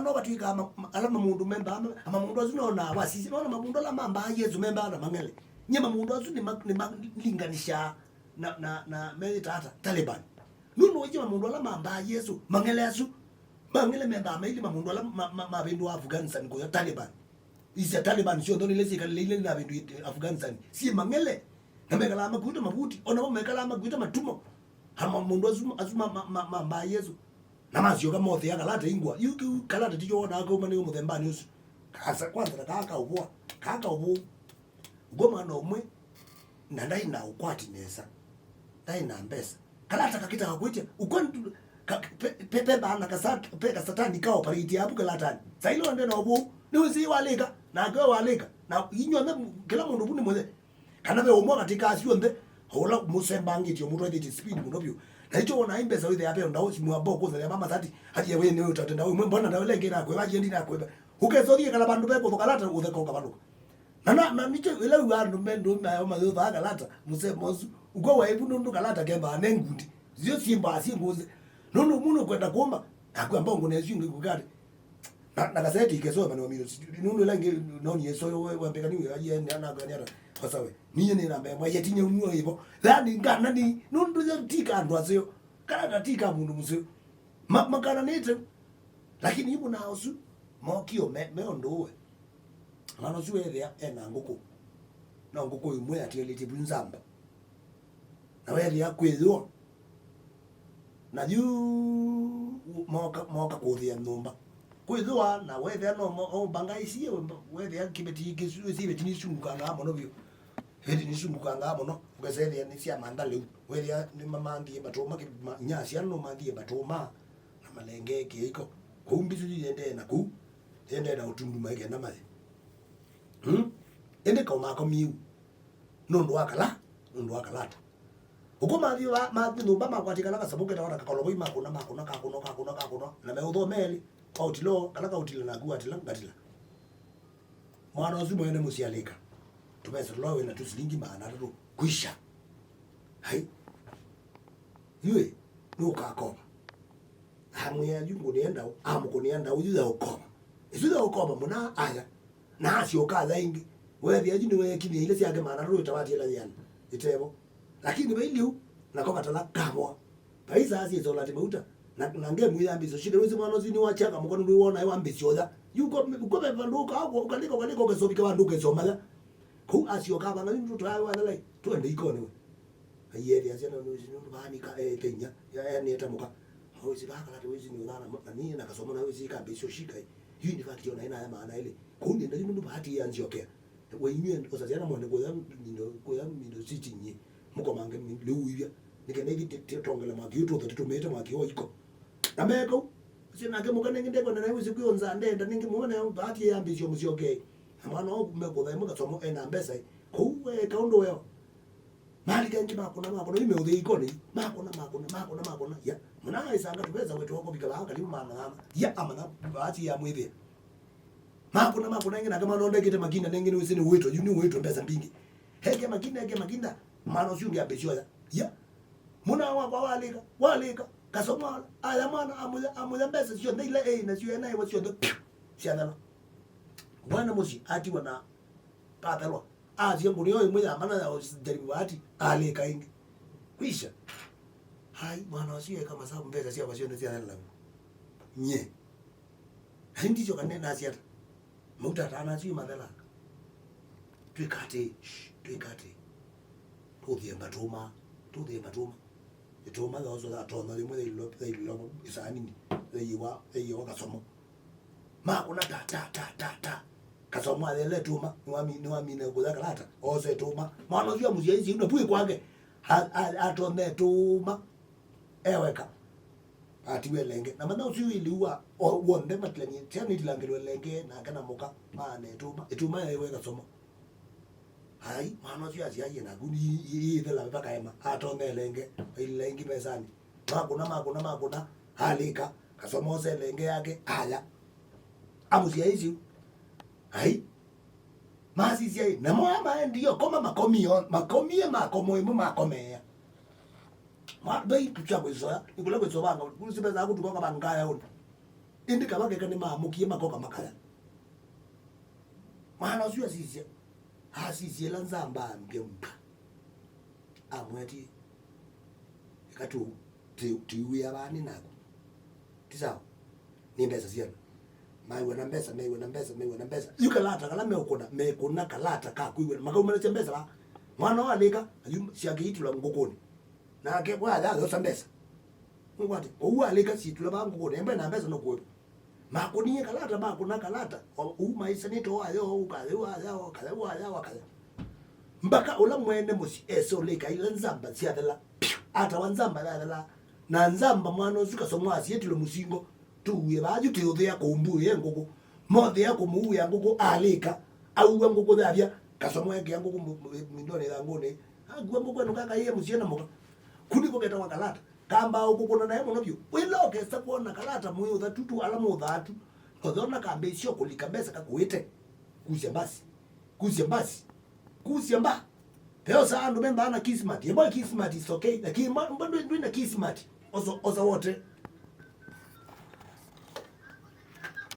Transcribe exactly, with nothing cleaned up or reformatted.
No vatw'ĩkaa ma-, ma-, ala mamũndũ membaa, ma-, mamũndũ asu nonaa wasisye, nona mamũndũ ala mambaa Yesũ membaa na mang'ele. Nyie mamũndũ asu nĩma-, nĩmalinganisyaa na, na, na meyĩta ata? Taliban. Nũndũ ũiye mamũndũ ala mambaa Yesũ, mang'ele asu, mang'ele membaa mailye mamũndũ ala ma-, ma-, mavĩndũa Afghanistan kũya Taliban. Isya Taliban syonthe nĩla syĩkalile ila navĩndũĩte Afghanistan, syĩ mang'ele. Na mekalaa makuĩte mavuti, o namo mekalaa makuĩte matumo. Ama mũndũ asu, asu ma, ma, ma, mambaa Yesũ. Na masyoka mothĩa kalata ingwa. Yu kĩu kalata tikyo wonaa kauma nĩ mũthembanĩ ũsu. Kasa, kwanza na kaa kaũvũa. Kaa kaũvũu. Ngoma na ũmwe, na ndaĩ na ũkwati nesa. Ndaĩ na mbesa. Kalata kakĩtaka kwĩtya, ũkwani tu-, ka-, pe, pe, pe, pe, na kasa-, pe kasatani ka operate apu kalatani. Sailo ande na ũvũu. Nĩ ũsĩ walĩka, na akwe walĩka. Na inyuothe, kĩla mũndũ vu nĩ mũthe. Kana ve ũmwe katĩ ka asu onthe, ũla mũsembangĩtye mũtwaithĩtye speed mũno vyũ. Na ĩkyo wona mbesa wĩthĩa ve ndaũ simũ amba ũkũtha ya mama sati, atie we nĩ ũtate ndaũ ĩmwe, mbona ndaũ ĩla ĩngĩ nakwĩva, atie ndi nakwĩva. Ũkesa ũthiĩ kala vandũ ve kũthũka lata, ũtheka ũkavalũka. Na, na, na nĩkyo ĩla wĩw'a andũ me ndũme ayo mayũthaa kalata, mũsemo ũsu, ũkw'a waivu nũndũ kalata kembaa ne ngundi. Zio syĩmbaa syĩ ngũsĩ. Nũndũ mũndũ ũkwenda kũmba, nakw'a mbongo na ĩsu ĩngĩ kũkati. Na, na kaseti ikesoma no miro. Nũndũ ĩla ĩngĩ noni yeso we, we mbeka niwe aye ni anagania. Kosa we. Niye nĩ namba ĩmwe, yetinya unua hivyo. Yaani ngana ni, nũndũ yo tika andũ aseo. Kana na tika mũndũ mũseo. Ma-, makananĩte. Lakini yu mũna ũsu, mokio me, me ũndũ ũwe. Mwana ũsu wethĩa ena ngũkũ. No ngũkũ ĩmwe yatialĩtye vu nzamba. Na wethĩa kwĩyũa. Na yu moka, moka kũthĩa nyũmba. Kwĩyũa, na wethĩa no mo-, o mbanga isie, wethĩa kĩveti kĩsu, ĩsi iveti nĩsungukangaa mũno vyũ. Iveti nĩsungukangaa mũno, ũkesethĩa nĩ sya mantha lĩu. Wethĩa nĩmamanthie matũma, kĩ-, ma-, inya syana nũmanthie matũma. Na malenge kĩĩko. Kũu mbisu yu yendee na kũu, yendee na ũtunduma ĩkenda maye. Hmm? Ĩndĩ kau makomie u. Nũndũ wa kala, nũndũ wa kalata. Ũkũ mathi wa, mathi nyũmba makwatĩ kala kasavu ketawa na kakoloboi makũna, makũna, kakũna, kakũna, kakũna. Na meũthoma elĩ, kwa ũtilo, kala kaũtila naku watila, ngatila. Mwana ũsu mwene mũsyĩ alĩka. Tũvesa tũla wĩna tũsilingi maana atatũ. Kwisha. Hai. Yue, nũkakola. Amwĩa yu ngũnĩa ndaũ, amũkũnĩa ndaũ yu ya ũkova. Ĩsu ya ũkova mũna aya. Na asyoka aya ĩngĩ. Wethĩa yu nĩweekinyia ila syake maana tũlũ ĩtawa atiela yĩana. Ĩtevo. Lakini vailye u, nako vatala kavoa. Vaisa asyĩsola ati mauta. Na, na ngemwĩyambĩsyo shida wĩsĩ mwana ũsu nĩwachanga mũkono ndwĩwona ĩ wambĩsyo ya. Yu ko, ko vandũ ũka, ũkalika, ũkalika, ũkesovika vandũ ũkesoma ya. Kũu asyoka vana yu ndũtwae wanalai. Twende ikone we. Aiyeethĩa syana nũndũ nũndũ vaanika ete inya, ya, ya nĩeta mũka. Awĩsĩ vaa kalata wĩsĩ nĩ ũthana, na nĩ na kasoma na wĩsĩ ikambĩsyo shikai. Yu in fact, ona ĩna ya maana ĩlĩ. Kũu nĩ ndali nũndũ vaati ya nzyokea. We inyuĩ, osa syana mwende kũya mindo, kũya mindo sitting ye. Mũkomange mi-, lĩu ivya. Nĩ kenda ithi ti-, ti-, tongele mwaki ũtũthe tũtũmĩte mwaki wa iko. Na meka u. Ũcio nake mũka nĩngĩ ndekwenda na wĩsĩ kwĩonza ndenda nĩngĩ mũone vaati ya mbĩsyo mũsyokei. Na mwana wa mekũtha ĩmwe kasoma ena mbesa. Kũu we kaũndũ weo. Malika ĩngĩ makũna, makũna, yu meũthĩa ikone yu. Makũna, makũna, makũna, makũna. Ya, mũna aisanga tũvesa wetu wako vika vaa kalivu maana ghana. Ya, amanya, vaati ya mwĩthĩa. Makũna, makũna ĩngĩ nake mwana ũndekĩte makinda nengĩ nĩ wĩsĩ nĩ wĩtwa, yu nĩ wĩtwa mbesa mbingĩ. Eke makinda, eke makinda, mwana ũcio ũngĩ ambĩsyoya. Ya, mũna wakwa walĩka, walĩka, kasoma, aya mwana, amũya, amũya mbesa syonthe ila ĩ nasyo ena ĩwa syonthe, piu, syathela. Mwana mũsyĩ atiwa na kathelwa. Asya ngũnĩa ĩmwe ya mana ya ũjaribu bahati, alĩka ĩngĩ. Kwisha. Hai, mwana ũsu eka masavu mbesa syakwa syonthe syathela naku. Nye. Hai ndisyo kanene nasya ata. Mauta atana asu mathelanga. Twĩka atĩ, shh, twĩka atĩ. Tũthĩe ngatũma, tũthĩe ngatũma. Ĩtũma yoso yatonya yĩmwe yailo, yailo ĩsaanini, yaiwa, yaiwa kasomo. Makũna ta, ta, ta, ta, ta. Kasomo athele tũma, nĩwami-, nĩwamina kũya kalata, ose tũma. Mwana ũcio amũsyaisye, una pui kwake. A-, a-, atonye tũma. Eweka. Atiwe lenge. Na mana ũcio wĩliu wa, o-, w'onthe matilanie. Syana itilangĩlwe lenge, nake na mũka, maane tũma. Ĩtũma yaiwe kasomo. Ai, mwana ũcio asyaie naku, i-, i-, ithela vakaema. Atonye lenge, ailila ĩngĩ mesani. Makũna, makũna, makũna, alĩka, kasoma ũsele ĩngĩ yake, aya. Amũsyaisye. Ai. Masisya ĩ, namo aya maendie ũkoma makomie, makomie makomo ĩmwe makomeea. Ma-, vai kũsya kwĩsoya, nĩkũla kwĩsoya vanga, kũsipesa kũtuka kavangaya ũndũ. Ĩndĩ kavakeka nĩmaamũkie makoka makaya. Mwana ũsu asisya, asisya ĩla nzamba ambya mpa. Amwĩtie, "Eka tu, ti, ti wĩa vaa nĩ naku. Ti sawa? Nĩ mbesa syana." Maiwa na mbesa, maiwa na mbesa, maiwa na mbesa. Yu kalata kala meũkũna, mekũna kalata ka kwĩw'ana. Makaumanĩsya mbesa vaa. Mwana wa alĩka, ayu syake itula ngũkũnĩ. Nake kwa ya yosa mbesa. Ngwati, kwa uwa alĩka situla vaa ngũkũnĩ, embe na mbesa no kuwe. Makũnie kalata, makũna kalata, o, uu maisanĩte o aya, o, ũkaya, o, aya, o, kaya, o, aya, o, kaya. Mpaka ũla mwene mũsyĩ ese ũlĩka ila nzamba syathela, piu, atawa nzamba yathela, na nzamba mwana ũsu kasomo asiĩtilwe mũsingo, tũuie vaa yu tĩũthĩa kũmbuĩe ngũkũ, mothĩa kũmũuĩa ngũkũ alĩka, aua ngũkũ yavya, kasomo ekĩa ngũkũ mu-, mu-, mindonĩ ĩthangũnĩ, akua ngũkũ eno kakaĩe mũsyĩ na mũka. Kũ nĩko ketawa kalata. Kambaa ũkũkũna naĩ mũno vyũ. Ĩla ũkesa kwona kalata mwĩ ũthatu tu, ala mũthatu, nothona kambĩĩsya kũlika mbesa kakũĩte. Kusya mbasi. Kusya mbasi. Kusya mba. Veosa andũ membaa na kismat. Ĩmwe kismat is okay. Lakini mba, mba ndwĩ, ndwĩ na kismat. Osa, osa wote.